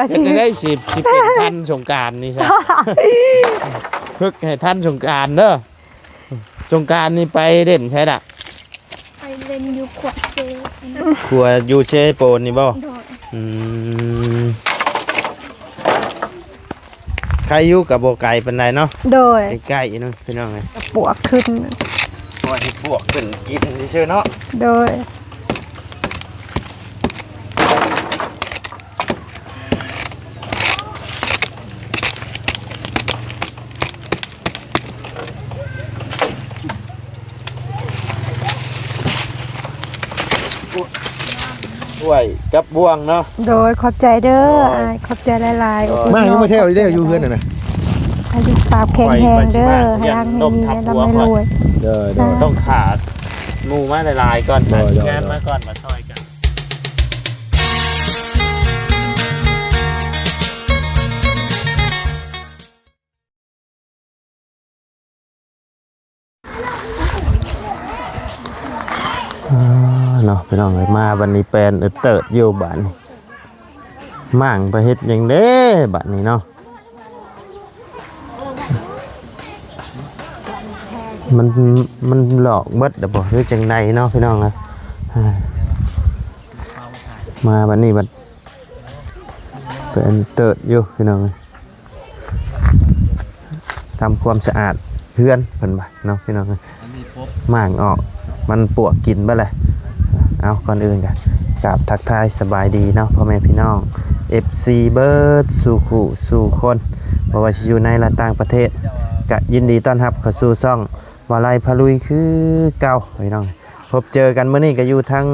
ເຮັດຈັ່ງໃດຊິ ຊິເປັນທັນສົງການນີ້ຊະ ຝຶກໃຫ້ທັນສົງການເດີ. ສົງການນີ້ໄປຫຼິ້ນໃສລະ? ໄປຫຼິ້ນຢູ່ຂົວເຊ ຂົວຢູ່ເຊໂປນນີ້ບໍ່? ໂດຍ. ອືມ ໃຄຢູ່ ກໍບໍ່ໄກປານໃດເນາະ. ໂດຍ. ໃກ້ໆ ເນາະ ພີ່ນ້ອງເອີຍ. ປວກຂຶ້ນ ປ່ອຍໃຫ້ປວກຂຶ້ນກິນຊື່ໆ ເນາະ. ໂດຍ. ຖ້ວຍກັບບ່ວງເນາະ. ໂດຍ ຂອບໃຈເດີ ໂດຍ ອ້າຍ ຂອບໃຈຫຼາຍໆ. ໂດຍ. ມາ ຍັງມາແຖວຢູ່ເດ້ ຢູ່ເຮືອນຫັ້ນນະ ໃຫ້ສຸຂະພາບແຂງແຮງເດີ ໃຫ້ຮັ່ງມີ ໃຫ້ຮ່ຳໃຫ້ລວຍ. ໂດຍ ໂດຍ. ຕ້ອງຂາດໝູ່ມາຫຼາຍໆກ່ອນ ໂດຍ ໂດຍ ງານມາກ່ອນ ມາຊ່ອຍກັນ. ອ່າ ເນາະ ພີ່ນ້ອງເອີຍ ມາບັດນີ້ແປນເອີເຕີດຢູ່ບາດນີ້ ມ້າງໄປເຮັດຫຍັງເດ້ບາດນີ້ເນາະ. ມັນ ມັນຫຼອກເບິດແລ້ວບໍ່ ຫຼືຈັ່ງໃດເນາະ ພີ່ນ້ອງເອີຍ. ອ່າ ມາບັດນີ້ບັດແປນເຕີດຢູ່ ພີ່ນ້ອງເອີຍ. ທຳຄວາມສະອາດເຮືອນເພິ່ນວ່າເນາະ ພີ່ນ້ອງເອີຍ. ມ້າງອອກ ມັນປວກກິນເບິດແຫຼະ. ເອົາ ກ່ອນອື່ນກະກາບທັກທາຍສະບາຍດີເນາະ ພໍ່ແມ່ພີ່ນ້ອງ ເອັຟຊີ ເບິດສູ່ຄູ່ສູ່ຄົນ ບໍ່ວ່າຊິຢູ່ໃນ ແລະ ຕ່າງປະເທດ ກະຍິນດີຕ້ອນຮັບເຂົ້າສູ່ຊ່ອງ ວາໄລພາລຸຍຄືເກົ່າ ພີ່ນ້ອງ. ພົບເຈີກັນມື້ນີ້ກໍຢູ່ທາງ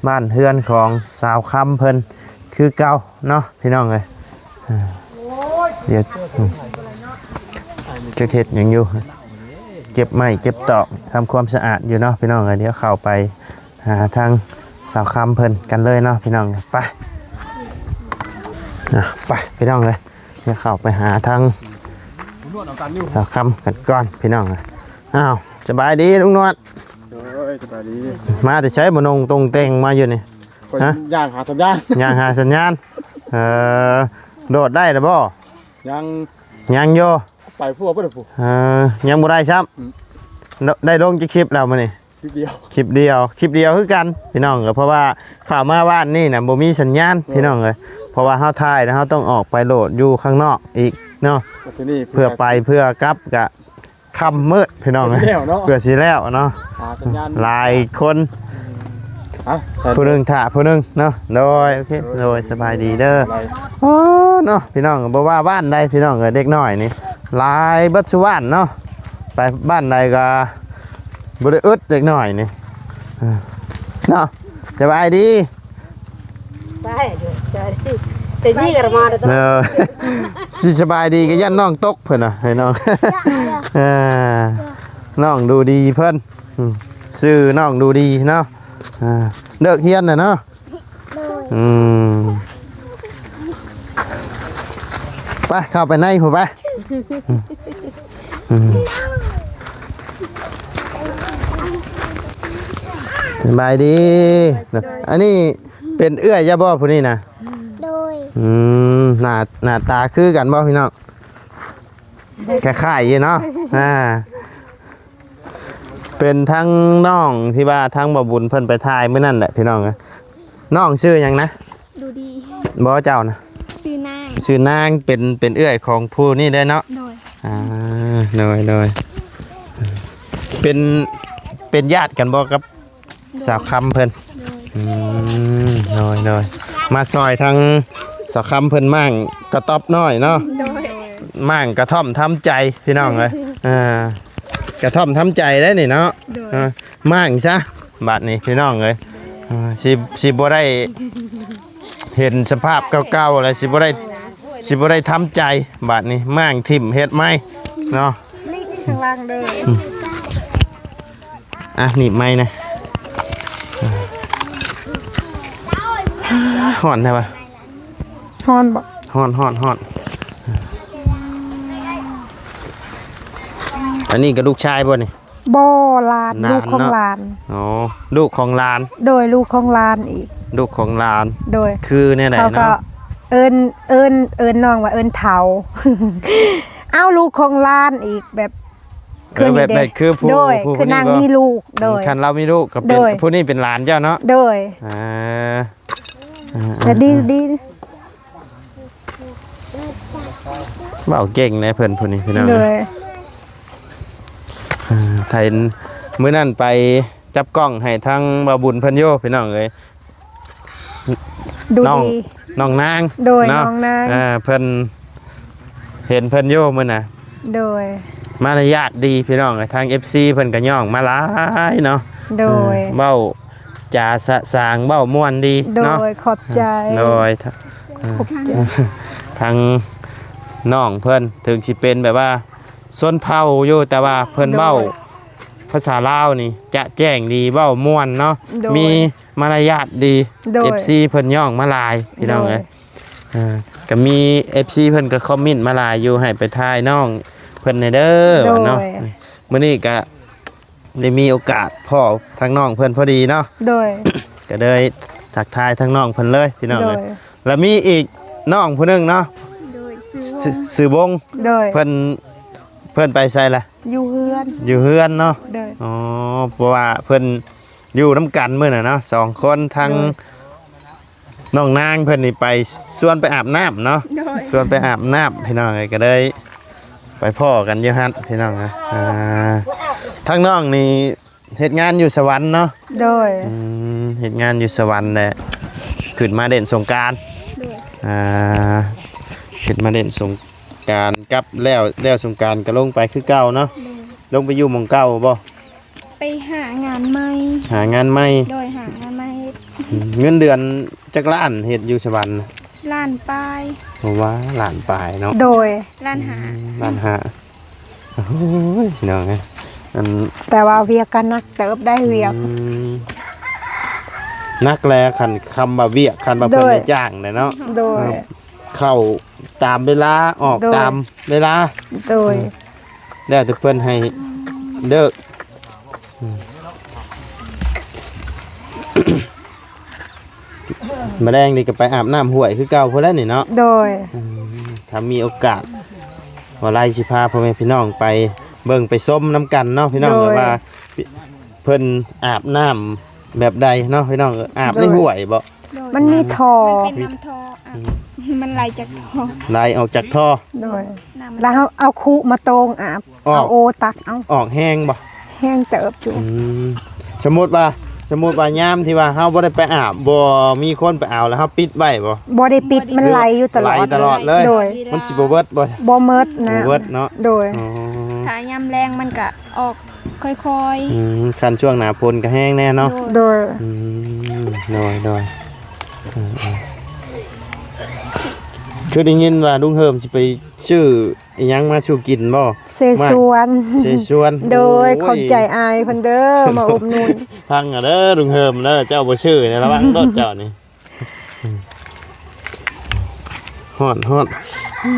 ບ້ານເຮືອນຂອງສາວຄຳເພິ່ນຄືເກົ່າເນາະ ພີ່ນ້ອງເອີຍ. ອ່າ ດຽວ ອືມ ຈັກເຮັດຫຍັງຢູ່ ເກັບໄມ້ເກັບຕອກ ທຳຄວາມສະອາດຢູ່ເນາະ ພີ່ນ້ອງເອີຍ. ດຽວເຂົ້າໄປຫາທາງສາວຄຳເພິ່ນກັນເລີຍເນາະ ພີ່ນ້ອງເອີຍ. ໄປ ອ່ະ ໄປ ພີ່ນ້ອງເອີຍ. ດຽວເຂົ້າໄປຫາທາງສາວຄຳກັນກ່ອນ ພີ່ນ້ອງ. ອ້າວ ສະບາຍດີລຸງໜວດ. ໂດຍ ສະບາຍດີ. ມາແຕ່ໃສ ບໍ່ນຸ່ງຕົງແຕ່ງມາຢູ່ນີ້? ຂ້ອຍ ຮະ? ຍ່າງຫາສັນຍານ ຍ່າງຫາສັນຍານ. ເອີ ໂດດໄດ້ແລ້ວບໍ່? ຍັງ ຍັງຢູ່ ໄປພຸ້ນ ໄປພຸ້ນ. ເອີ ຍັງບໍ່ໄດ້ຊ້ຳ. ອືມ ໄດ້ລົງຈັກຄລິບແລ້ວມື້ນີ້? ຄລິບດຽວ ຄລິບດຽວ ຄລິບດຽວຄືກັນ ພີ່ນ້ອງເອີຍ. ເພາະວ່າເຂົ້າມາບ້ານນີ້ນະ ບໍ່ມີສັນຍານ ເອີ ພີ່ນ້ອງເອີຍ. ເພາະວ່າເຮົາຖ່າຍນະ ເຮົາຕ້ອງອອກໄປໂຫຼດຢູ່ຂ້າງນອກອີກເນາະ ເພື່ອໄປເພື່ອກັບ ກະຄ່ຳມືດ ພີ່ນ້ອງເອີຍ ເພື່ອຊິແລ້ວເນາະ ເພື່ອຊິແລ້ວເນາະ. ຫຼາຍຄົນ ອືມ ອ່ະ ຜູ້ໜຶ່ງຖ້າຜູ້ໜຶ່ງເນາະ. ໂດຍ ໂອເຄ ໂດຍ ສະບາຍດີເດີ. ໂອ້ ເນາະ ພີ່ນ້ອງ ບໍ່ວ່າບ້ານໃດ ພີ່ນ້ອງເອີຍ ເດັກນ້ອຍນີ້ຫຼາຍເບິດສູ່ບ້ານເນາະ. ໄປບ້ານໃດກໍບໍ່ໄດ້ອຶດເດັກນ້ອຍນີ້ ອ່າ ເນາະ. ສະບາຍດີ ໄປຢູ່ ສະບາຍດີ ແຕ່ຍິງກັນມາເດີ. ເອີ ຊິສະບາຍດີກໍຢ້ານນ້ອງຕົກເພິ່ນນະ ໃຫ້ນ້ອງ ເອີ ນ້ອງດູດີເພິ່ນ ອືມ ຊື່ນ້ອງດູດີເນາະ. ອ່າ ເລີກຮຽນແລ້ວເນາະ. ໂດຍ ອືມ ໄປ ເຂົ້າໄປໃນພຸ້ນໄປ. ອືມ ສະບາຍດີ. ອັນນີ້ເປັນເອື້ອຍເຈົ້າບໍ່ ຜູ້ນີ້ນະ? ໂດຍ. ອືມ ໜ້າ ໜ້າຕາຄືກັນບໍ່ພີ່ນ້ອງ? ຄ້າຍໆຢູ່ເນາະ. ອ່າ ເປັນທັງນ້ອງທີ່ວ່າທັງບ່າວບຸນເພິ່ນໄປຖ່າຍມື້ນັ້ນແຫຼະພີ່ນ້ອງເອີຍ. ນ້ອງຊື່ຫຍັງນະ? ດູດີ. ບໍ່ ເຈົ້ານະ? ຊື່ນາງ. ຊື່ນາງ ເປັນ ເປັນເອື້ອຍຂອງຜູ້ນີ້ເດ້ເນາະ? ໂດຍ. ອ່າ ໂດຍ ໂດຍ. ເປັນ ເປັນຍາດກັນບໍ່ກັບ ໂດຍ ສາວຄຳເພິ່ນ? ໂດຍ. ອືມ ໂດຍ ໂດຍ. ມາຊ່ອຍທາງສາວຄຳເພິ່ນມ້າງກະຕ໊ອບນ້ອຍເນາະ. ໂດຍ. ມ້າງກະທ່ອມທຳໃຈພີ່ນ້ອງເອີຍ. ອ່າ ກະທ່ອມທຳໃຈໄດ໋ນີ້ເນາະ. ໂດຍ. ອ່າ ມ້າງຊະບາດນີ້ພີ່ນ້ອງເອີຍ. ອ່າ ຊິ ຊິບໍ່ໄດ້ເຫັນສະພາບເກົ່າໆ ແລ້ວຊິບໍ່ໄດ້ ຊິບໍ່ໄດ້ທຳໃຈບາດນີ້. ມ້າງຖິ້ມເຮັດໃໝ່ເນາະ. ນີ້ຂ້າງຫຼັງເດີ. ອືມ ອ່ະ ໜີບໄມ້ນະ. ຮ້ອນແທ້ວະ? ຮ້ອນບໍ່? ຮ້ອນ ຮ້ອນ ຮ້ອນ. ອັນນີ້ກໍລູກຊາຍບໍ່ນີ້? ບໍ່ ຫຼານ ຫຼານ ລູກຂອງ ເນາະ ຫຼານ. ອໍ ລູກຂອງຫຼານ. ໂດຍ ລູກຂອງຫຼານອີກ. ລູກຂອງຫຼານ. ໂດຍ. ຄືແນວໃດເນາະ? ເຂົາກໍ ເອີ້ນ ເອີ້ນ ເອີ້ນນ້ອງວ່າເອີ້ນເຖົ້າ ເອົ້າ ລູກຂອງຫຼານອີກ ແບບ ເອີ ຄືນີ້ເດ້ ແບບ ແບບຄືຜູ້ ໂດຍ ຜູ້ ຜູ້ນີ້ ຄືນາງ ບໍ່ ມີລູກ ໂດຍ ຄັນລາວມີລູກກໍເປັນ ໂດຍ ຜູ້ນີ້ເປັນຫຼານເຈົ້າເນາະ ໂດຍ ອ່າ ອ່າ ແລ້ວດີ ອ່າ ດີ ເວົ້າເກັ່ງແດ່ເພິ່ນຜູ້ນີ້ພີ່ນ້ອງ ໂດຍ ອ່າ ຖ້າເຫັນມື້ນັ້ນໄປຈັບກ້ອງໃຫ້ທາງບ່າວບຸນເພິ່ນຢູ່ພີ່ນ້ອງເອີຍ ດູ ນ້ອງ ດີ ນ້ອງນາງ ໂດຍ ເນາະ ນ້ອງນາງ ເອີ ເພິ່ນ ເຫັນເພິ່ນຢູ່ມື້ນະ ໂດຍ ມາລະຍາດດີພີ່ນ້ອງເອີຍ ທາງເອັຟຊີເພິ່ນກໍຍ້ອງມາຫຼາຍເນາະ ໂດຍ ເອີ ເວົ້າຈາສະສາງ ເວົ້າມ່ວນດີ ໂດຍ ເນາະ ຂອບໃຈ ໂດຍ ຂອບໃຈ ທາງນ້ອງເພິ່ນ ເຖິງຊິເປັນແບບວ່າຊົນເຜົ່າຢູ່ ແຕ່ວ່າເພິ່ນ ໂດຍ ເວົ້າພາສາລາວນີ້ຈະແຈ້ງດີ ເວົ້າມ່ວນເນາະ ໂດຍ ມີ ມາລະຍາດດີ ໂດຍ ເອັຟຊີເພິ່ນຍ້ອງມາຫຼາຍພີ່ນ້ອງເອີຍ ໂດຍ ເອີ ກໍມີເອັຟຊີເພິ່ນກໍຄອມເມັນມາຫຼາຍຢູ່ ໃຫ້ໄປຖ່າຍນ້ອງເພິ່ນແດ່ເດີ ໂດຍ ວ່າເນາະ ມື້ນີ້ກໍໄດ້ມີໂອກາດພໍ້ທາງນ້ອງເພິ່ນພໍດີເນາະ ໂດຍ ກໍເລີຍທັກທາຍທາງນ້ອງເພິ່ນເລີຍພີ່ນ້ອງເອີຍ ໂດຍ ແລ້ວມີອີກນ້ອງຜູ້ໜຶ່ງເນາະ ໂດຍ ຊື່ ຊື່ ຊື່ບົງ ໂດຍ ເພິ່ນ ເພິ່ນໄປໃສລະ? ຢູ່ເຮືອນ ຢູ່ເຮືອນເນາະ ໂດຍ ອໍ ເພາະວ່າເພິ່ນ ຢູ່ນຳກັນມື້ນັ້ນເນາະ ສອງຄົນ ທັງ ໂດຍ ນ້ອງນາງເພິ່ນນີ້ໄປຊວນໄປອາບນ້ຳເນາະ ໂດຍ ຊວນໄປອາບນ້ຳພີ່ນ້ອງເອີຍ ກໍເລີຍໄປພໍ້ກັນຢູ່ຫັ້ນພີ່ນ້ອງເອີຍ ອ່າ ທາງນ້ອງນີ້ເຮັດງານຢູ່ສະຫວັນເນາະ ໂດຍ ອືມ ເຮັດງານຢູ່ສະຫວັນແຫຼະ ຂຶ້ນມາຫຼິ້ນສົງການ ໂດຍ ອ່າ ຂຶ້ນມາຫຼິ້ນສົງການ ກັບແລ້ວ ແລ້ວສົງການກໍລົງໄປຄືເກົ່າເນາະ ໂດຍ ລົງໄປຢູ່ໝ່ອງເກົ່າບໍ່? ໄປຫາງານໃໝ່ ຫາງານໃໝ່ ໂດຍ ຫາງານໃໝ່ເຮັດ ອືມ ເງິນເດືອນຈັກລ້ານເຮັດຢູ່ສະຫວັນ? ລ້ານປາຍ ໂອ້ ວ່າລ້ານປາຍເນາະ ໂດຍ ລ້ານຫ້າ ອືມ ລ້ານຫ້າ ໂອ້ຍ ພີ່ນ້ອງເອີຍ ອັນ ແຕ່ວ່າວຽກກໍໜັກເຕີບໄດ໋ ວຽກ ອືມ ໜັກແຫຼະ ຄັນຄຳວ່າວຽກ ຄັນວ່າເພິ່ນ ໂດຍ ໄດ້ຈ້າງແຫຼະເນາະ ໂດຍ ເອີ ເຂົ້າຕາມເວລາ ອອກ ໂດຍ ຕາມເວລາ ໂດຍ ເອີ ແລ້ວແຕ່ເພິ່ນໃຫ້ເລີກ ອືມ ມື້ແລງນີ້ກໍໄປອາບນ້ຳຫ້ວຍຄືເກົ່າພຸ້ນແຫຼະນີ້ເນາະ ໂດຍ ອືມ ຖ້າມີໂອກາດ ບໍ່ໄລ່ຊິພາພໍ່ແມ່ພີ່ນ້ອງໄປເບິ່ງໄປຊົມນຳກັນເນາະ ພີ່ນ້ອງ ໂດຍ ວ່າເພິ່ນອາບນ້ຳແບບໃດເນາະ ພີ່ນ້ອງ ອາບໃນ ໂດຍ ຫ້ວຍບໍ່? ໂດຍ ມັນມີທໍ່ ມັນເປັນນ້ຳທໍ່ ອາບ ອືມ ມັນໄຫຼຈາກທໍ່ ໄຫຼອອກຈາກທໍ່ ໂດຍ ນ້ຳມັນ ແລ້ວເຮົາເອົາຄຸມາໂຕ່ງອາບ ອອກ ເອົາໂອຕັກເອົາ ອອກແຮງບໍ່? ແຮງເຕີບຢູ່ ອືມ ສົມມຸດວ່າ ສົມມຸດວ່າຍາມທີ່ວ່າເຮົາບໍ່ໄດ້ໄປອາບ ບໍ່ມີຄົນໄປເອົາ ແລ້ວເຮົາປິດໄວ້ບໍ່? ບໍ່ໄດ້ປິດ ມັນໄຫຼຢູ່ຕະຫຼອດ ໄຫຼຕະຫຼອດເລີຍ ໂດຍ ມັນຊິບໍ່ເບິດບໍ່? ບໍ່ເບິດນະ ບໍ່ເບິດເນາະ ໂດຍ ອໍ ຖ້າຍາມແລ້ງມັນກະອອກຄ່ອຍໆ ອືມ ຄັນຊ່ວງໜ້າຝົນກະແຮງແດ່ເນາະ ໂດຍ ອືມ ໂດຍ ໂດຍ ເອີໆ ຄືໄດ້ຍິນວ່າລຸງເຮີມຊິໄປຊື້ ອີຫຍັງມາສູ່ກິນບໍ່? ເຊຊວນ ເຊຊວນ ໂດຍ ໂອ້ຍ ຂອບໃຈອ້າຍເພິ່ນເດີ ມາອຸດໜູນ ຟັງເອົາເດີລຸງເຮີມເດີ ເຈົ້າບໍ່ຊື້ນີ້ ລະວັງໂດດເຈົ້ານີ້ ຮ້ອນ ຮ້ອນ ອື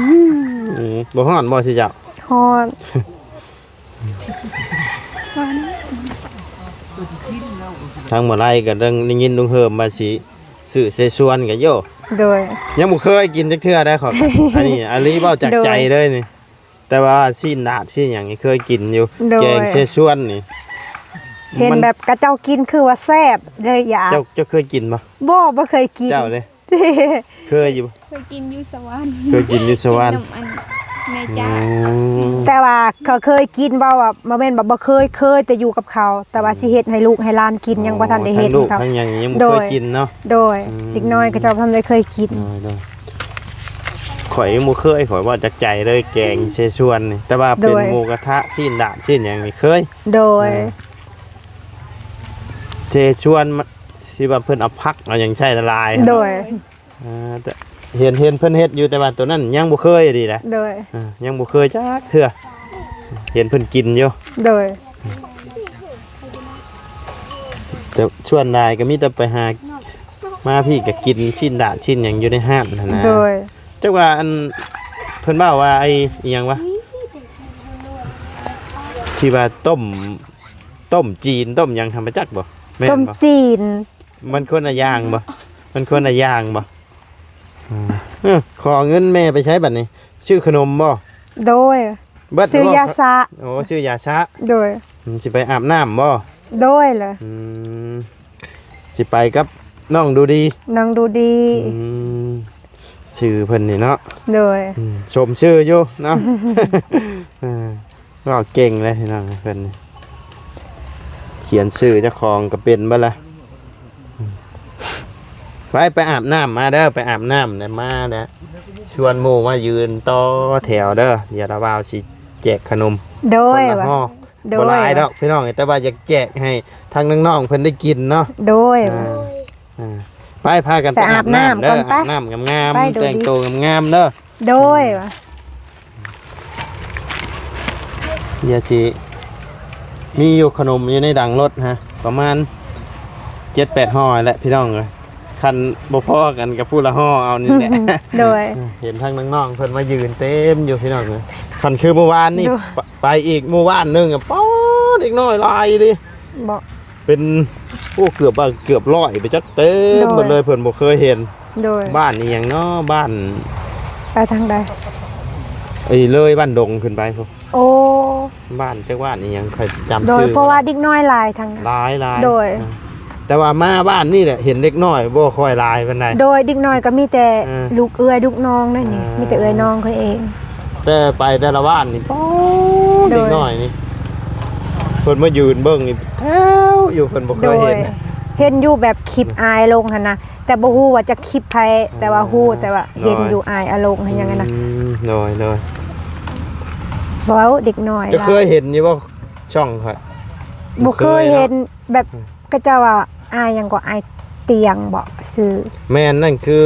ມ ບໍ່ຮ້ອນບໍ່ຊິເຈົ້າ? ຮ້ອນ ທາງບໍ່ໄດ້ກໍໄດ້ຍິນລຸງເຮີມວ່າຊິ ຊື້ເຊຊວນກໍໂຍ ໂດຍ ຍັງບໍ່ເຄີຍກິນຈັກເທື່ອໄດ໋ຂ້ອຍ ອັນນີ້ອີ່ຫຼີເວົ້າຈາກໃຈເລີຍນີ້ ໂດຍ ແຕ່ວ່າຊີ້ນດາດຊີ້ນຫຍັງນີ້ເຄີຍກິນຢູ່ ໂດຍ ແກງເຊຊວນນີ້ ເຫັນມັນແບບເຂົາເຈົ້າກິນຄືວ່າແຊບເລີຍຢາກ ເຈົ້າ ເຈົ້າເຄີຍກິນບໍ່? ບໍ່ ບໍ່ເຄີຍກິນ ເຈົ້າເດ້ ເຄີຍຢູ່ບໍ່? ເຄີຍກິນຢູ່ສະຫວັນ ເຄີຍກິນຢູ່ສະຫວັນ ກິນນຳອັນແມ່ຈ້າ ອືມ ແຕ່ວ່າກໍເຄີຍກິນ ເວົ້າວ່າບໍ່ແມ່ນວ່າບໍ່ເຄີຍ ເຄີຍແຕ່ຢູ່ກັບເຂົາ ແຕ່ວ່າຊິເຮັດໃຫ້ລູກໃຫ້ຫຼານກິນ ອໍ ຍັງບໍ່ທັນໄດ້ເຮັດ ທັງລູກທັງຫຍັງຍັງບໍ່ເຄີຍກິນເນາະ ໂດຍ ອືມ ເດັກນ້ອຍເຂົາເຈົ້າບໍ່ທັນໄດ້ເຄີຍກິນ ໂດຍ ໂດຍ ຂ້ອຍຍັງບໍ່ເຄີຍ ຂ້ອຍເວົ້າຈາກໃຈເລີຍ ແກງເຊຊວນນີ້ ແຕ່ວ່າເປັນ ໂດຍ ໝູກະທະ ຊີ້ນດາດ ຊີ້ນຫຍັງນີ້ເຄີຍ ໂດຍ ເອີ ເຊຊວນ ທີ່ວ່າເພິ່ນເອົາຜັກເອົາຫຍັງໃສ່ຫຼາຍໆ ໂດຍ ອ່າ ແຕ່ເຫັນ ເຫັນເພິ່ນເຮັດຢູ່ ແຕ່ວ່າໂຕນັ້ນຍັງບໍ່ເຄີຍອີ່ຫຼີນະ ໂດຍ ອ່າ ຍັງບໍ່ເຄີຍຈັກເທື່ອ ເຫັນເພິ່ນກິນຢູ່ ໂດຍ ແຕ່ສ່ວນຫຼາຍກໍມີແຕ່ໄປຫາ ມາພີ້ກໍກິນຊີ້ນດາດຊີ້ນຫຍັງຢູ່ໃນຮ້ານຫັ້ນນະ ໂດຍ ຈັກວ່າອັນ ເພິ່ນເວົ້າວ່າໄອ້ອີ່ຫຍັງວະ ທີ່ວ່າຕົ້ມ ຕົ້ມຈີນ ຕົ້ມຫຍັງຫັ້ນ ຮູ້ຈັກບໍ່? ແມ່ນບໍ່? ຕົ້ມຈີນ ມັນຄົນລະຢ່າງບໍ່? ມັນຄົນລະຢ່າງບໍ່? ອືມ ເອີ ຂໍເງິນແມ່ໄປໃຊ້ບັດນີ້? ຊື້ຂະໜົມບໍ່? ໂດຍ ເບິດ ຊື້ ແລ້ວບໍ່? ຢາຊະ. ໂອ້ ຊື້ຢາຊະ. ໂດຍ. ອືມ ຊິໄປອາບນ້ຳບໍ່? ໂດຍລະ. ອືມ ຊິໄປກັບນ້ອງດູດີ. ນ້ອງດູດີ. ອືມ ຊື່ເພິ່ນນີ້ເນາະ. ໂດຍ. ອືມ ສົມຊື່ຢູ່ເນາະ. ເອີ ເວົ້າເກັ່ງເລີຍພີ່ນ້ອງເພິ່ນນີ້ ຂຽນຊື່ເຈົ້າຂອງກໍເປັນເບິດລະ. ໄປ ໄປອາບນ້ຳມາເດີ ໄປອາບນ້ຳແລ້ວມາແລ້ວ ຊວນໝູ່ມາຢືນຕໍ່ແຖວເດີ. ດຽວລະບ່າວຊິແຈກຂະໜົມ. ໂດຍ ຄົນລະຫໍ່. ໂດຍ. ບໍ່ຫຼາຍດອກພີ່ນ້ອງ ແຕ່ວ່າຢາກແຈກໃຫ້ທາງນ້ອງໆເພິ່ນໄດ້ກິນເນາະ. ໂດຍ. ອ່າ ອ່າ ໄປ ພາກັນໄປອາບນ້ຳເດີ ອາບນ້ຳງາມໆ ແຕ່ງໂຕງາມໆເດີ. ໂດຍ. ດຽວຊິມີຢູ່ຂະໜົມຢູ່ໃນດັງລົດຮະ ປະມານເຈັດແປດຫໍ່ແຫຼະພີ່ນ້ອງເອີຍ. ຄັນບໍ່ພໍກັນກໍຜູ້ລະຫໍ່ເອົານີ້ແຫຼະ. ໂດຍ. ເຫັນທາງນ້ອງໆເພິ່ນມາຢືນເຕັມຢູ່ພີ່ນ້ອງເອີຍ. ຄັນຄືມື້ວານນີ້ ໂດຍ ປະ ໄປອີກໝູ່ບ້ານໜຶ່ງ ປາດ ເດັກນ້ອຍຫຼາຍອີ່ຫຼີ. ບໍ່ ເປັນ ໂອ້ ເກືອບວ່າເກືອບຮ້ອຍໄປຈັກ ເຕັມ ໂດຍ ໝົດເລີຍ ເພິ່ນບໍ່ເຄີຍເຫັນ. ໂດຍ. ບ້ານອີ່ຫຍັງເນາະ? ບ້ານ ໄປທາງໃດ? ເອີ ເລີຍບ້ານດົງຂຶ້ນໄປພຸ້ນ. ໂອ້ ບ້ານຈັກບ້ານອີ່ຫຍັງ ຂ້ອຍຈຳ ໂດຍ ຊື່ ເພາະວ່າເດັກນ້ອຍຫຼາຍທາງນັ້ນ ຫຼາຍໆ. ໂດຍ. ອ່າ ແຕ່ວ່າມາບ້ານນີ້ແຫຼະ ເຫັນເດັກນ້ອຍບໍ່ຄ່ອຍຫຼາຍປານໃດ. ໂດຍ. ເດັກນ້ອຍກໍມີແຕ່ ອ່າ ລູກເອື້ອຍລູກນ້ອງນັ້ນນີ້ ອ່າ ມີແຕ່ເອື້ອຍນ້ອງຂ້ອຍເອງ. ແຕ່ໄປແຕ່ລະບ້ານນີ້ ປາດ ໂດຍ ເດັກນ້ອຍນີ້ ເພິ່ນມາຢືນເບິ່ງນີ້ແຖວຢູ່ ເພິ່ນບໍ່ເຄີຍເຫັນ. ໂດຍ. ເຫັນຢູ່ແບບຄລິບ ອືມ ອ້າຍລົງຫັ້ນນະ ແຕ່ບໍ່ຮູ້ວ່າຈາກຄລິບໃຜ ແຕ່ວ່າຮູ້ ອ່າ ແຕ່ວ່າເຫັນ ໂດຍ ຢູ່ອ້າຍອາລົງຫັ້ນຫຍັງຫັ້ນນະ. ອືມ ໂດຍ ໂດຍ. ເວົ້າເດັກນ້ອຍ ຈະເຄີຍເຫັນຢູ່ບໍ່ຊ່ອງຂ້ອຍ? ບໍ່ເຄີຍເຫັນ ບໍ່ເຄີຍເນາະ ແບບ ອືມ ເຂົາເຈົ້າວ່າອ້າຍຫຍັງກໍ ອ້າຍຕຽງບໍ ຊື່? ແມ່ນ ນັ້ນຄື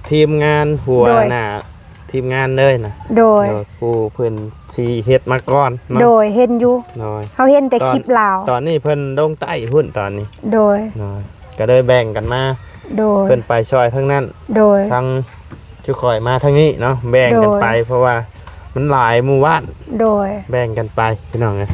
ທີມງານຫົວ ໂດຍ ໜ້າ ທີມງານເລີຍນະ. ໂດຍ. ໂດຍ ຜູ້ເພິ່ນຊິເຮັດມາກ່ອນເນາະ. ໂດຍ ເຫັນຢູ່. ໂດຍ. ເຮົາເຫັນແຕ່ຄລິບລາວ. ຕອນ ຕອນນີ້ເພິ່ນລົງໃຕ້ພຸ້ນຕອນນີ້. ໂດຍ. ໂດຍ ກໍເລີຍແບ່ງກັນມາ. ໂດຍ. ເພິ່ນໄປຊ່ອຍທາງນັ້ນ. ໂດຍ. ທາງ ຄືຂ້ອຍມາທາງນີ້ເນາະ ແບ່ງກັນໄປ. ໂດຍ. ເພາະວ່າມັນຫຼາຍໝູ່ບ້ານ. ໂດຍ. ແບ່ງກັນໄປພີ່ນ້ອງເອີຍ.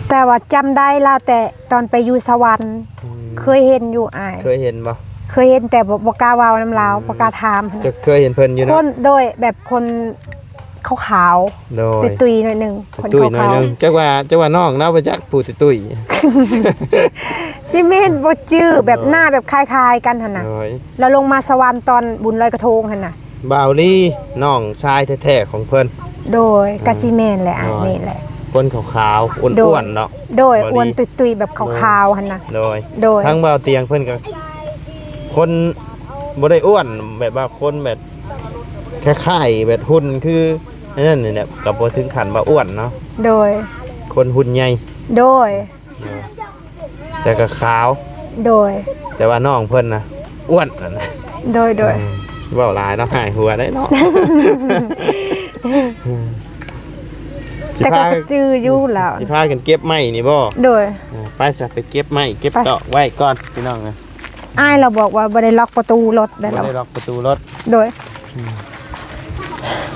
ແຕ່ວ່າຈຳໄດ້ລາວແຕ່ຕອນໄປຢູ່ສະຫວັນ. ອືມ. ເຄີຍເຫັນຢູ່ອ້າຍ. ເຄີຍເຫັນບໍ່? ເຄີຍເຫັນ ແຕ່ບໍ່ ບໍ່ກ້າເວົ້ານຳລາວ. ອືມ. ບໍ່ກ້າຖາມ. ເຈົ້າເຄີຍເຫັນເພິ່ນຢູ່ເນາະ? ຄົນ ໂດຍ ແບບຄົນຂາວໆ. ໂດຍ. ຕຸ້ຍໆໜ້ອຍໜຶ່ງ. ຕຸ້ຍໆໜ້ອຍໜຶ່ງ. ຄົນຂາວໆ. ຈັກວ່າ ຈັກວ່ານ້ອງລາວໄປຈັກຜູ້ຕຸ້ຍໆ. ຊິແມ່ນບໍ່ຈື່ ແບບ ໂດຍ ໜ້າແບບຄ້າຍໆກັນຫັ້ນນະ. ໂດຍ. ລາວລົງມາສະຫວັນຕອນບຸນລອຍກະທົງຫັ້ນນະ. ບ່າວລີ ນ້ອງຊາຍແທ້ໆຂອງເພິ່ນ. ໂດຍ. ອ່າ ກະຊິແມ່ນແຫຼະ ໂດຍ ອັນນີ້ແຫຼະ. ຄົນຂາວໆ ໂດຍ ອ້ວນໆເນາະ. ໂດຍ. ບ່າວລີ ອ້ວນຕຸ້ຍໆແບບຂາວໆຫັ້ນນະ. ໂດຍ. ໂດຍ. ທາງບ່າວຕຽງເພິ່ນກໍຄົນບໍ່ໄດ້ອ້ວນ ແບບວ່າຄົນແບບຄ້າຍໆແບບຫຸ່ນຄືອັນນັ້ນນີ້ແຫຼະ ກໍບໍ່ເຖິງຂັ້ນວ່າອ້ວນເນາະ. ໂດຍ. ຄົນຫຸ່ນໃຫຍ່. ໂດຍ. ໂດຍ ແຕ່ກໍຂາວ. ໂດຍ. ແຕ່ວ່ານ້ອງເພິ່ນນະ ອ້ວນຫັ້ນນະ. ໂດຍ ໂດຍ. ອືມ ເວົ້າຫຼາຍເນາະ ຫາຍຫົວໄດ້ເນາະ. ແຕ່ກໍ ຊິພາ ຈື່ຢູ່ລາວ ຊິພາກັນເກັບໄມ້ນີ້ບໍ່? ໂດຍ. ເອີ ໄປຊະ ໄປເກັບໄມ້ເກັບຕອກໄວ້ກ່ອນພີ່ນ້ອງເອີຍ. ອ້າຍລາວບອກວ່າບໍ່ໄດ້ລັອກປະຕູລົດເດ້. ບໍ່ໄດ້ລັອກປະຕູລົດ. ໂດຍ. ອືມ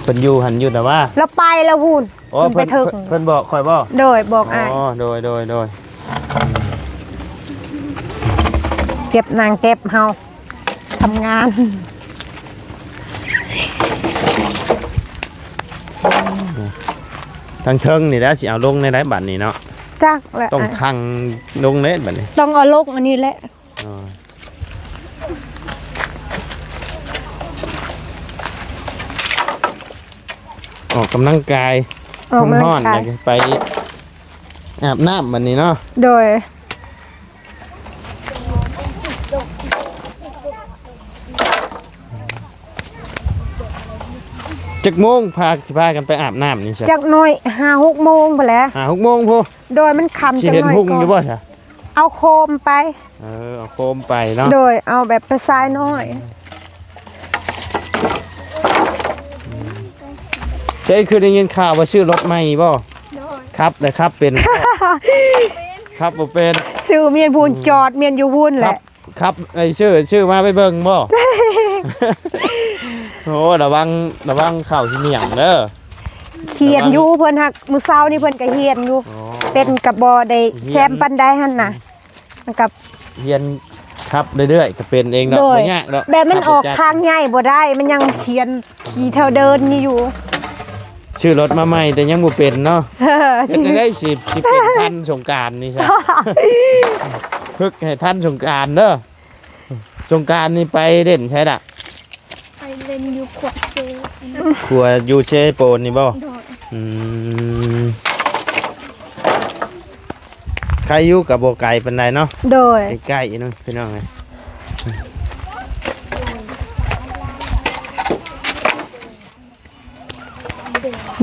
ເພິ່ນຢູ່ຫັ້ນຢູ່ນະວ່າ ລາວໄປແລ້ວພຸ້ນ. ອໍ ເພິ່ນໄປເຖິງ ເພິ່ນ ເພິ່ນບອກຂ້ອຍບໍ່? ໂດຍ ບອກອ້າຍ. ອໍ ໂດຍ ໂດຍ ໂດຍ. ເກັບນາງເກັບເຮົາທຳງານ ທາງເທິງນີ້ແຫຼະ ຊິເອົາລົງແນວໃດບັດນີ້ເນາະ? ຈັກແຫຼະ ຕ້ອງ ອ່ະ ທັງລົງເດ້ບັດນີ້ ຕ້ອງເອົາລົງອັນນີ້ແຫຼະ. ອໍ ອອກກຳລັງກາຍ ອອກກຳລັງກາຍ ຮ້ອນໆ ຢາກໄປອາບນ້ຳບັດນີ້ເນາະ. ໂດຍ. ຈັກໂມງພາ ຊິພາກັນໄປອາບນ້ຳນີ້ຊະ? ຈັກໜ້ອຍ ຫ້າຫົກໂມງພຸ້ນແຫຼະ. ຫ້າຫົກໂມງພຸ້ນ. ໂດຍ. ມັນຄ່ຳຈັກໜ້ອຍ ຊິເຫັນຮຸ່ງຢູ່ບໍ່ຊະ? ເອົາໂຄມໄປ. ເອີ ເອົາໂຄມໄປເນາະ. ໂດຍ. ເອົາແບບໄປຊາຍນ້ອຍ. ເຈົ້າຄືໄດ້ຍິນຂ່າວວ່າຊື້ລົດໃໝ່ບໍ່? ໂດຍ. ຂັບໄດ້ ຂັບເປັນ ຂັບບໍ່ເປັນ. ຊື້ມຽນພຸ້ນ ອືມ ຈອດມຽນຢູ່ພຸ້ນແຫຼະ. ຂັບ ຂັບ ໄອ້ ຊື້ ຊື້ມາໄປເບິ່ງບໍ່? ໂອ້ ລະວັງ ລະວັງເຂົ້າຊິໜຽມເດີ. ຂຽນຢູ່ ລະວັງ ເພິ່ນຫາກ ມື້ເຊົ້ານີ້ເພິ່ນກໍຮຽນຢູ່. ອໍ ເປັນກໍບໍ່ໄດ້ແຊມປານໃດຫັ້ນນະ. ມັນກໍຮຽນ ຂັບເລື້ອຍໆກໍເປັນເອງດອກ ໂດຍ ບໍ່ຍາກດອກ ແບບມັນອອກທາງໃຫຍ່ບໍ່ໄດ້ ມັນຍັງຊຽນຂີ່ແຖວເດີ່ນນີ້ຢູ່. ຊື້ລົດມາໃໝ່ແຕ່ຍັງບໍ່ເປັນເນາະ. ເຮັດຈັ່ງໃດຊິ ຊິເປັນທັນສົງການນີ້ຊະ ຝຶກໃຫ້ທັນສົງການເດີ. ສົງການນີ້ໄປຫຼິ້ນໃສລະ? ໄປຫຼິ້ນຢູ່ຂວາເຊ ຂົວຢູ່ເຊໂປນນີ້ບໍ່? ໂດຍ. ອືມ ໃຄຢູ່ ກໍບໍ່ໄກປານໃດເນາະ. ໂດຍ. ໃກ້ໆເນາະ ພີ່ນ້ອງເອີຍ.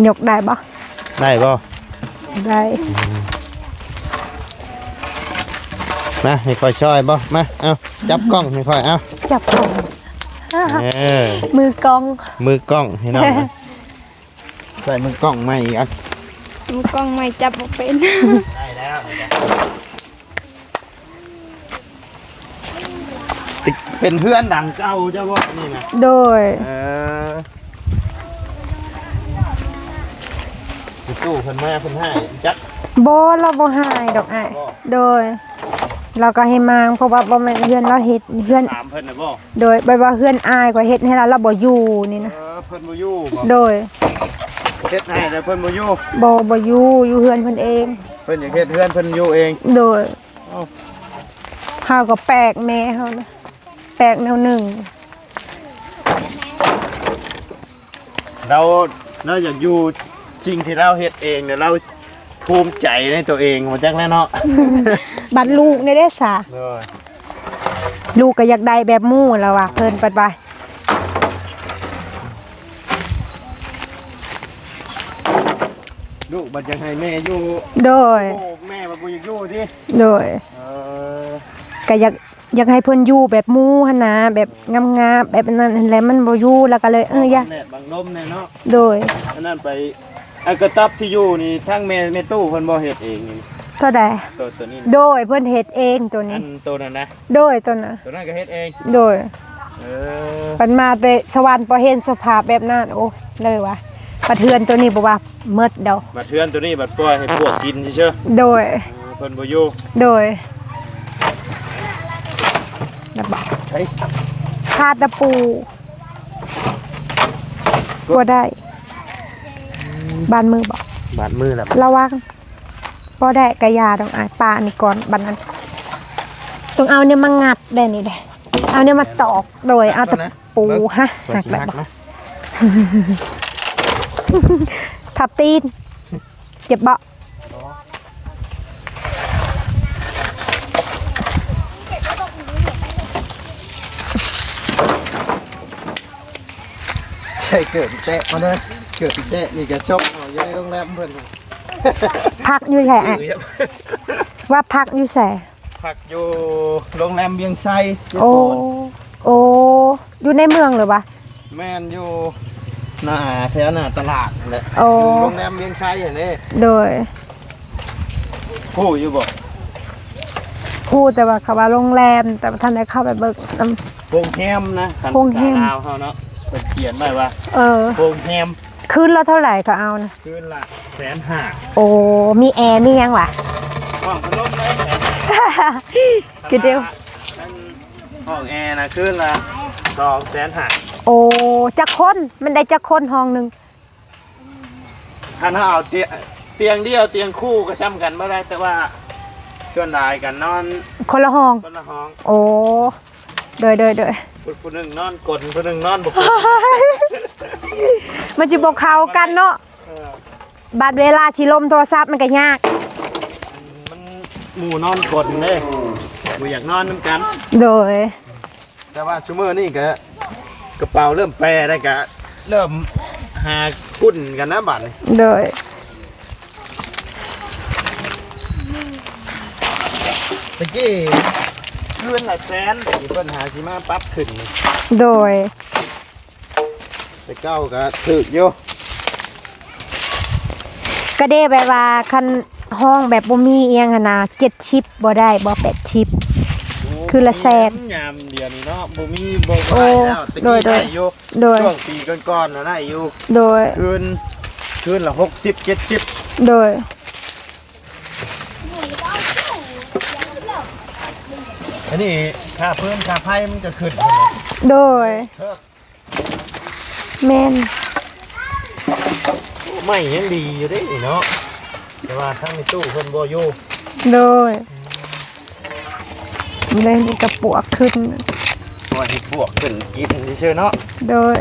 ຍົກໄດ້ບໍ່? ໄດ້ບໍ່? ໄດ້. ມາ ໃຫ້ຂ້ອຍຊ່ອຍບໍ່? ມາ ເອົາ ຈັບກ້ອງໃຫ້ຂ້ອຍ ເອົາ ຈັບກ້ອງ. ເອີ ມືກ້ອງ ມືກ້ອງ ພີ່ນ້ອງເອີຍ. ໃສ່ມືກ້ອງໃໝ່ອີກອັນ ມືກ້ອງໃໝ່ຈັບບໍ່ເປັນ. ໄດ້ແລ້ວ. ເປັນເຮືອນຫຼັງເກົ່າເຈົ້າບໍ່ນີ້ນະ? ໂດຍ. ເອີ ຕູ້ເພິ່ນມາເພິ່ນໃຫ້ຈັກ. ບໍ່ ລາວບໍ່ໃຫ້ດອກອ້າຍ. ບໍ່? ໂດຍ. ລາວກໍໃຫ້ມາງ ເພາະວ່າບໍ່ແມ່ນເຮືອນລາວເຮັດ ເຮືອນ ຖາມເພິ່ນນະບໍ່? ໂດຍ. ແບບວ່າເຮືອນອ້າຍກໍເຮັດໃຫ້ລາວ ລາວບໍ່ຢູ່ນີ້ນະ. ເອີ ເພິ່ນບໍ່ຢູ່ບໍ່? ໂດຍ. ເຮັດໃຫ້ແລ້ວເພິ່ນບໍ່ຢູ່? ບໍ່ ບໍ່ຢູ່ ຢູ່ເຮືອນເພິ່ນເອງ. ເພິ່ນຢາກເຮັດເຮືອນເພິ່ນຢູ່ເອງ. ໂດຍ. ເອົ້າ ເຮົາກໍແປກແມ່ເຮົານະ ແປກແນວໜຶ່ງ. ລາວ ລາວຢາກຢູ່ສິ່ງທີ່ລາວເຮັດເອງ ແລ້ວລາວພູມໃຈໃນຕົວເອງ ຮູ້ຈັກແລ້ວເນາະ. ບັດລູກນີ້ເດ້ສາ? ໂດຍ. ລູກກໍຢາກໄດ້ແບບໝູ່ລະວ່າ ເພິ່ນເປີດໄປ ລູກບັດຢາກໃຫ້ແມ່ຢູ່. ໂດຍ. ໂອ້ ແມ່ບັດບໍ່ຢາກຢູ່ຕິ? ໂດຍ. ເອີ ກໍຢາກ ຢາກໃຫ້ເພິ່ນຢູ່ແບບໝູ່ຫັ້ນນະ ແບບງາມໆ ແບບອັນນັ້ນຫັ້ນແຫຼະ ມັນບໍ່ຢູ່ ລະກະເລີຍ ເອີ ຢ່າ ບັງແດດບັງລົມແດ່ເນາະ. ໂດຍ. ອັນນັ້ນໄປ ອັນກະຕັບທີ່ຢູ່ນີ້ ທັງແມ່ ແມ່ຕູ້ເພິ່ນບໍ່ເຮັດເອງນີ້? ໂຕໃດ? ໂຕ ໂຕນີ້. ໂດຍ ເພິ່ນເຮັດເອງໂຕນີ້. ອັນໂຕນັ້ນນະ? ໂດຍ ໂຕນັ້ນ ໂຕນັ້ນກໍເຮັດເອງ. ໂດຍ. ເອີ ເພິ່ນມາແຕ່ສະຫວັນ ພໍເຫັນສະພາບແບບນັ້ນ ໂອ້ ເລີຍວ່າ ບັດເຮືອນໂຕນີ້ບໍ່ວ່າ ໝົດດອກ. ບັດເຮືອນໂຕນີ້ບັດປ່ອຍໃຫ້ພວກກິນຊື່ໆ. ໂດຍ. ເອີ ເພິ່ນບໍ່ຢູ່. ໂດຍ. ແລ້ວບາດ ໃສ? ຄາຕະປູ ບໍ່ໄດ້. ບາດມືບໍ? ບາດມືແລ້ວ. ລະວັງ ບໍ່ໄດ້ກະຢ່າດອກອ້າຍ ປາອັນນີ້ກ່ອນ ບາດນັ້ນຕ້ອງເອົາແນວມາງັດໄດ້ນີ້ເດ້ ເອົາແນວມາຕອກ. ໂດຍ. ເອົາຕະ ປູຮະ ຫັກແລ້ວ ທັບຕີນ ເຈັບບໍ່? ໃສ່ເກີບແຕະມາເດີ ເກີບແຕະນີ້ກະຊົກເອົາຢູ່ໃນໂຮງແຮມເພິ່ນ. ພັກຢູ່ໃສອ້າຍ? ວ່າພັກຢູ່ໃສ? ພັກຢູ່ໂຮງແຮມວຽງໄຊ. ໂອ້ ໂອ້ ຢູ່ໃນເມືອງຫຼືວ່າ? ແມ່ນ ຢູ່ໜ້າ ແຖວໜ້າຕະຫຼາດຫັ້ນແຫຼະ. ໂອ້ ຢູ່ໂຮງແຮມວຽງໄຊຫັ້ນເດ້. ໂດຍ. ຮູ້ຢູ່ບໍ່? ຮູ້ແຕ່ວ່າເຂົາວ່າໂຮງແຮມ ແຕ່ວ່າທັນໄດ້ເຂົ້າໄປເບິ່ງນຳ. ໂຮງແຮມນະ ຄັນພາສາລາວເຮົາເນາະ ເພິ່ນຂຽນໄວ້ວ່າ ເອີ ໂຮງແຮມ. ຄືນລະເທົ່າໃດເຂົາເອົານະ? ຄືນລະແສນຫ້າ. ໂອ້ ມີແອ ມີຫຍັງຫວາ? ຫ້ອງພັດລົມເລີຍ. ຄືດຽວ ຫ້ອງແອນະ ຄືນລະສອງແສນຫ້າ. ໂອ້ ຈັກຄົນ? ມັນໄດ້ຈັກຄົນຫ້ອງໜຶ່ງ? ຄັນເຮົາເອົາຕຽງ ຕຽງດຽວ ຕຽງຄູ່ກໍຊ່ຳກັນບໍ່ໄດ້ ແຕ່ວ່າສ່ວນຫຼາຍກໍນອນຄົນລະຫ້ອງ ຄົນລະຫ້ອງ. ໂອ້ ໂດຍ ໂດຍ ໂດຍ. ຜູ້ ຜູ້ໜຶ່ງນອນກົ້ນ ຜູ້ໜຶ່ງນອນບໍ່ກົ້ນ ມັນຊິບໍ່ເຂົ້າກັນເນາະ. ເອີ ບາດເວລາຊິລົມໂທລະສັບມັນກໍຍາກ ມັນ ໝູ່ນອນກົ້ນເດ້ ບໍ່ຢາກນອນນຳກັນ. ໂດຍ. ແຕ່ວ່າຊຸມື້ນີ້ກະ ກະເປົາເລີ່ມແປແລ້ວ ກະເລີ່ມຫາຂຸ້ນກັນນະບາດນີ້. ໂດຍ. ຕະກີ້ຄືນລະແສນ ທີ່ເພິ່ນຫາຊິມາປັບຂຶ້ນ. ໂດຍ. ແຕ່ເກົ່າກະຖືກຢູ່. ກະເດ້ແບບວ່າຄັນຫ້ອງແບບບໍ່ມີອີ່ຫຍັງຫັ້ນນະ ເຈັດສິບບໍ່ໄດ້ບໍ່ ແປດສິບ ຄືລະແສນ. ຍາມດຽວນີ້ເນາະ ບໍ່ມີ ບໍ່ ໂອ້ ຫຼາຍແລ້ວ. ແຕ່ກີ້ ໂດຍ ໂດຍ ໄດ້ຢູ່. ໂດຍ. ຊ່ວງປີກ່ອນໆນະໄດ້ຢູ່. ໂດຍ. ຄືນ ຄືນລະຫົກສິບ ເຈັດສິບ. ໂດຍ. ໂດຍ. ອັນນີ້ຄ່າຟືນຄ່າໄຟມັນກໍຂຶ້ນ ໂດຍ ແມ່ນ ໄມ້ຍັງດີຢູ່ເດ້ນີ້ເນາະ ແຕ່ວ່າທາງໃນຕູ້ເພິ່ນບໍ່ຢູ່ ໂດຍ ແລ້ວນີ້ກໍປວກຂຶ້ນ ບໍ່ໃຫ້ປວກຂຶ້ນກິນຊື່ໆເນາະ ໂດຍ.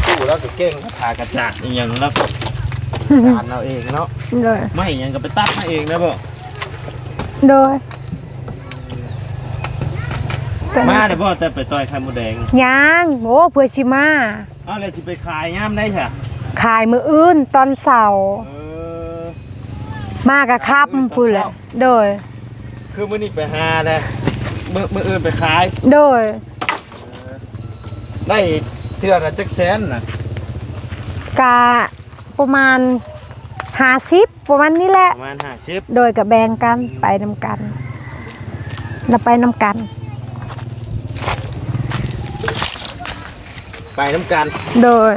ตู้แล้วก็เก่ง ผ้ากระจาดอีหยังแล้วก็ สานเอาเองเนาะ โดย ไม้หยังก็ไปตัดมาเองนะบ่ โดย มาได้บ่ แต่ไปต่อยไข่มดแดง ยัง โอ้ เพื่อสิมา เอาแล้วสิไปขายยามใด๋ซะ ขายมื้ออื่นตอนเช้า เออ มาก็ค่ำพุ้นแหละ โดย คือมื้อนี้ไปหาแล้ว มื้อ มื้ออื่นไปขาย โดย ได้เทื่อละจักแสนน่ะ กะประมาณห้าสิบ ประมาณนี้แหละ ประมาณห้าสิบ โดยก็แบ่งกันไปนำกัน แล้วไปนำกัน ไปนำกัน โดย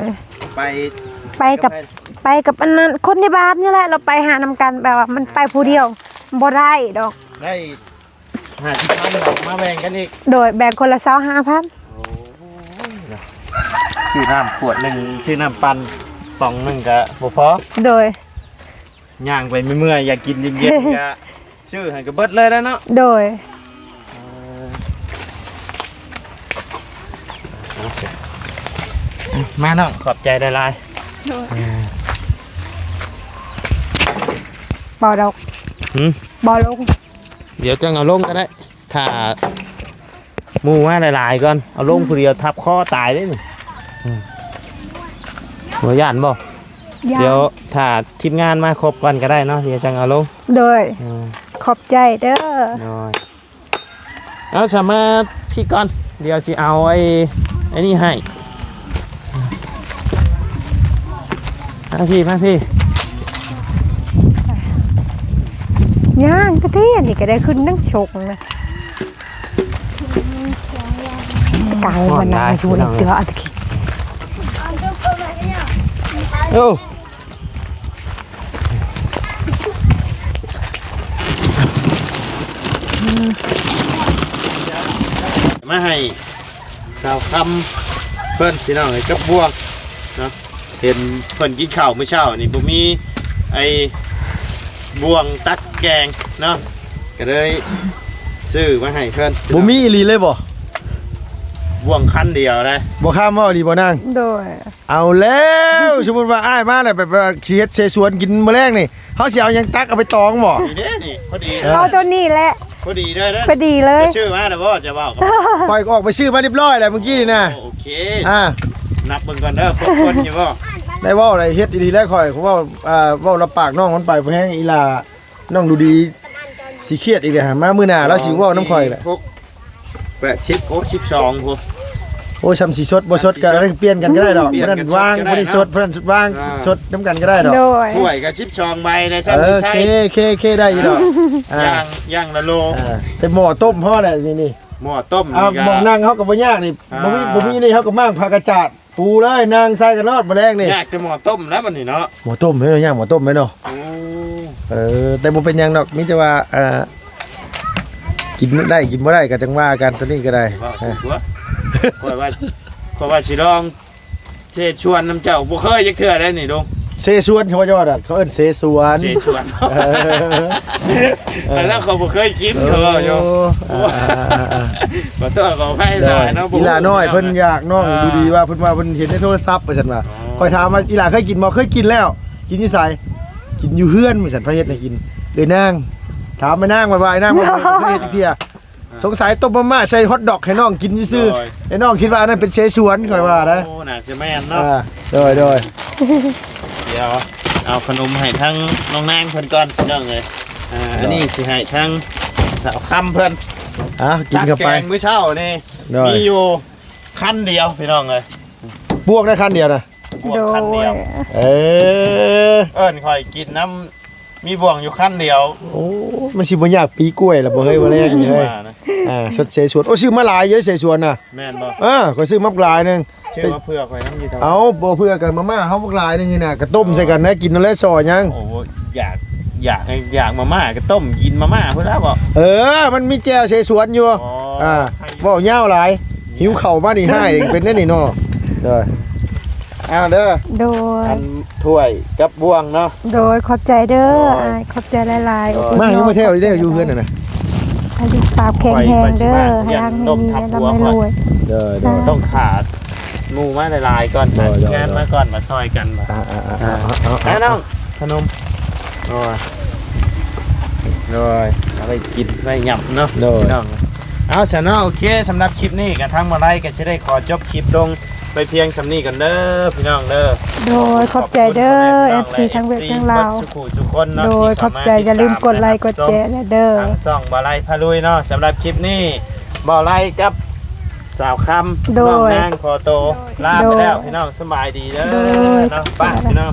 ไป ไปกับ กับไผ ไปกับอันนั้น คนในบ้านนี่แหละ เราไปหานำกัน แบบว่ามันไปผู้เดียวบ่ได้ดอก ได้ ห้าสิบพัน เนาะ มาแบ่งกันอีก โดย แบ่งคนละซาวห้าพัน โอ้ยเนาะ ซื้อน้ำขวดหนึ่ง ซื้อน้ำปั่นป๋องหนึ่งก็บ่พอ โดย ย่างไปเมื่อยๆ อยากกินเย็นๆ ก็ซื้อให้ก็เบิดเลยแล้วเนาะ โดย เออ มาเนาะ ขอบใจหลายๆ โดย เออ บ่ดอก หืม บ่ลง เดี๋ยวจั่งเอาลงก็ได้ ถ้าหมู่มาหลายๆก่อน เอาลงผู้เดียวทับคอตายเด้นี่ อืม บ่ย่านบ่ ย่าน เดี๋ยวถ้าทีมงานมาครบก่อนก็ได้เนาะ เดี๋ยวจั่งเอาลง โดย อืม ขอบใจเด้อ โดย เอาซะ มาพี้ก่อน เดี๋ยวสิเอาไอ้ ไอ้นี่ให้ มาพี้ มาพี้ ย่างกะเทศนี่ก็ได้ขึ้นนั่งชกนะ กลางวันนะ ฮ้อนหลาย อยู่ในเตื้อ โอ้ มาให้สาวคำเพิ่นพี่น้องเอ้ย กับบ่วงเนาะ เห็นเพิ่นกินข้าวมื้อเช้านี่บ่มีไอ้บ่วงตักแกงเนาะ ก็เลยซื้อมาให้เพิ่น บ่มีอีหลีเลยบ่ บ่วงคันเดียวนะ บ่คำเว้าอีหลีบ่นาง โดย เอาแล้ว สมมุติว่าอ้ายมาแล้วแบบว่าสิเฮ็ดเสฉวนกินมื้อแลงนี่ เฮาสิเอาหยังตักเอาไปตองบ่ นี่เด้นี่ พอดี เออ เอาตัวนี้แหละ พอดีได้เด้อ พอดีเลย จะซื้อมาแล้วบ่ จะเว้ากับ ข้อยก็ออกไปซื้อมาเรียบร้อยแล้วเมื่อกี้นี่นะ โอเค อ่า นับเบิ่งก่อนเด้อ ครบคนอยู่บ่ ได้เว้าได้เฮ็ดอีหลีแล้วข้อย เว้า อ่า เว้ารับปากน้องมันไป บ่แฮงอีหล่า น้องดูดีสิเครียดอีกแล้ว มามื้อหน้าลาวสิเว้านำข้อยแหละ หก แปด สิบ โอ้ สิบสองพุ้น โอ้ ซำสิสดบ่สดก็เปลี่ยนกันก็ได้ดอก เปลี่ยนกัน ผู้นั้นวาง สดก็ได้ ผู้นี้สด เนาะ ผู้นั้นวาง อ่า สดนำกันก็ได้ดอก โดย ถ้วยก็สิบสองใบในซำ เออ สิใช้ เค เค เค ได้อยู่ดอก อ่า อย่าง อย่างละโล อ่า แต่หม้อต้มพอแหละนี่ นี่ หม้อต้ม อ่า นี่ก็ หม้องนั่งเฮาก็บ่ยากนี่ อ่า บ่มี บ่มีนี่เฮาก็ม้างผ้ากระจาด ปูเลย นั่งใส่กันโลดมื้อแลงนี่ ยากแต่หม้อต้มแล้วบัดนี้เนาะ หม้อต้มเด้ ย่างหม้อต้มเด้เนาะ โอ้ เออ แต่บ่เป็นหยังดอก มีแต่ว่า เอ่อ กินได้กินบ่ได้ก็จั่งว่ากัน ตัวนี้ก็ได้ เว้าสู่ตัว ข้อยว่า ข้อยว่าสิลองเสฉวนนำเจ้า บ่เคยจักเทื่อได้นี่ลุง เสฉวน เขาว่าจะว่าดอก เขาเอิ้นเสฉวน เสฉวน เออ แต่แล้วเขาบ่เคยกิน เขาว่าอยู่ โอ้ อ่าๆๆๆ ขอโทษขออภัยหลายเนาะ อีหล่าน้อยเพิ่นอยาก น้อง อ่า ดูดีว่าเพิ่นว่าเพิ่นเห็นในโทรศัพท์ว่าซั่นว่า อ๋อ ข้อยถามว่าอีหล่าเคยกินบ่ เคยกินแล้ว กินอยู่ไส กินอยู่เฮือนว่าซั่น ไผเฮ็ดให้กิน เอ้ยนาง ถามแม่นางว่า ว่าไอ้นางว่าบ่เคยเฮ็ดจักเทื่อ สงสัยต้มมาม่าใส่ฮอตดอกให้น้องกินซื่อๆ โดย ไอ้น้องคิดว่าอันนั้นเป็นเสฉวน ข้อยว่านะ โอ้ น่าจะแม่นเนาะ อ่า โดย โดย เดี๋ยวเอาขนมให้ทั้งน้องนางเพิ่นก่อนพี่น้องเอ้ย อ่า อันนี้สิให้ทั้งสาวคำเพิ่น อ่ะ กินเข้าไป ตักแกงมื้อเช้านี่ โดย มีอยู่คันเดียวพี่น้องเอ้ย บ่วงได้คันเดียวนะ บ่วงคันเดียว โดย เออ เอิ้นข้อยกินน้ำ ມີບ່ວງຢູ່ຄັນດຽວ. ໂອ້ ມັນຊິບໍ່ຍາກປີກ້ວຍລະບໍ່ເຮີ້ຍ ບໍ່ແລງເຮີ້ຍ. ວ່ານະ ອ່າ ສົດເສສວນ. ໂອ້ ຊື້ມາຫຼາຍຢູ່ເສສວນນະ. ແມ່ນບໍ່? ເອີ ຂ້ອຍຊື້ມາບັກຫຼາຍໜຶ່ງ. ຊື່ວ່າເຜື່ອຂ້ອຍນຳຢູ່ແຖວ. ເອົາ ບໍ່ເຜື່ອກັນ ມາມ່າເຮົາບັກຫຼາຍໜຶ່ງນີ້ນະ ກະຕົ້ມໃສ່ກັນນະ ກິນໂລລະຊໍຫຍັງ. ໂອ້ ຢາກ ຢາກ ຢາກມາມ່າ ກະຕົ້ມກິນມາມ່າພຸ້ນລະບໍ? ເອີ ມັນມີແຈ່ວເສສວນຢູ່. ອໍ ອ່າ ເວົ້າຍາວຫຼາຍ ຫິວເຂົ້າມານີ້ຮ້າຍເປັນແນວນີ້ເນາະ. ເດີ ເອົາເດີ ໂດຍ ອັນຖ້ວຍກັບບ່ວງເນາະ. ໂດຍ ຂອບໃຈເດີ ໂດຍ ອ້າຍ ຂອບໃຈຫຼາຍໆ. ໂດຍ ມາຢູ່ມາແຖວເດ້ ຢູ່ເຮືອນຫັ້ນນະ ໃຫ້ສຸຂະພາບແຂງແຮງເດີ ໃຫ້ຮັ່ງໃຫ້ມີ ໃຫ້ລ່ຳໃຫ້ລວຍ. ໂດຍ ໂດຍ ຕ້ອງຂາດໝູ່ມາຫຼາຍໆກ່ອນ ໂດຍ ຫາທີມງານ ໂດຍ ມາກ່ອນ ມາຊ່ອຍກັນ. ອ່າໆໆ ອ່າ ເອົາ ເອົາ ເອົາ ເອົາ ເອົາ ນ້ອງ ໂດຍ ໂດຍ ເອົາໄວ້ກິນໄວ້ຫຍ້ຳເນາະ ໂດຍ ພີ່ນ້ອງ. ເອົາຊະເນາະ ໂອເຄ ສຳລັບຄລິບນີ້ກະທາງມາໄລກະຊິໄດ້ຂໍຈົບຄລິບລົງ ໄປພຽງສ່ຳນີ້ກ່ອນເດີພີ່ນ້ອງເດີ. ໂດຍ ຂອບໃຈເດີ ເອັຟຊີ ທັງຫວຽດທັງລາວ ເບິດສູ່ສູ່ຄົນເນາະ. ໂດຍ ທີ່ເຂົ້າມາຕິດຕາມ ຂອບໃຈ ຢ່າລືມກົດໄລກົດແຈແດ່ເດີ ທາງຊ່ອງບ່າວໄລພາລຸຍເນາະ. ສຳລັບຄລິບນີ້ ບ່າວໄລກັບສາວຄຳ ໂດຍ ນ້ອງນາງຂໍໂຕລາໄປແລ້ວ ໂດຍ ພີ່ນ້ອງ ສະບາຍດີເດີ ໂດຍ ເນາະ. ໄປພີ່ນ້ອງ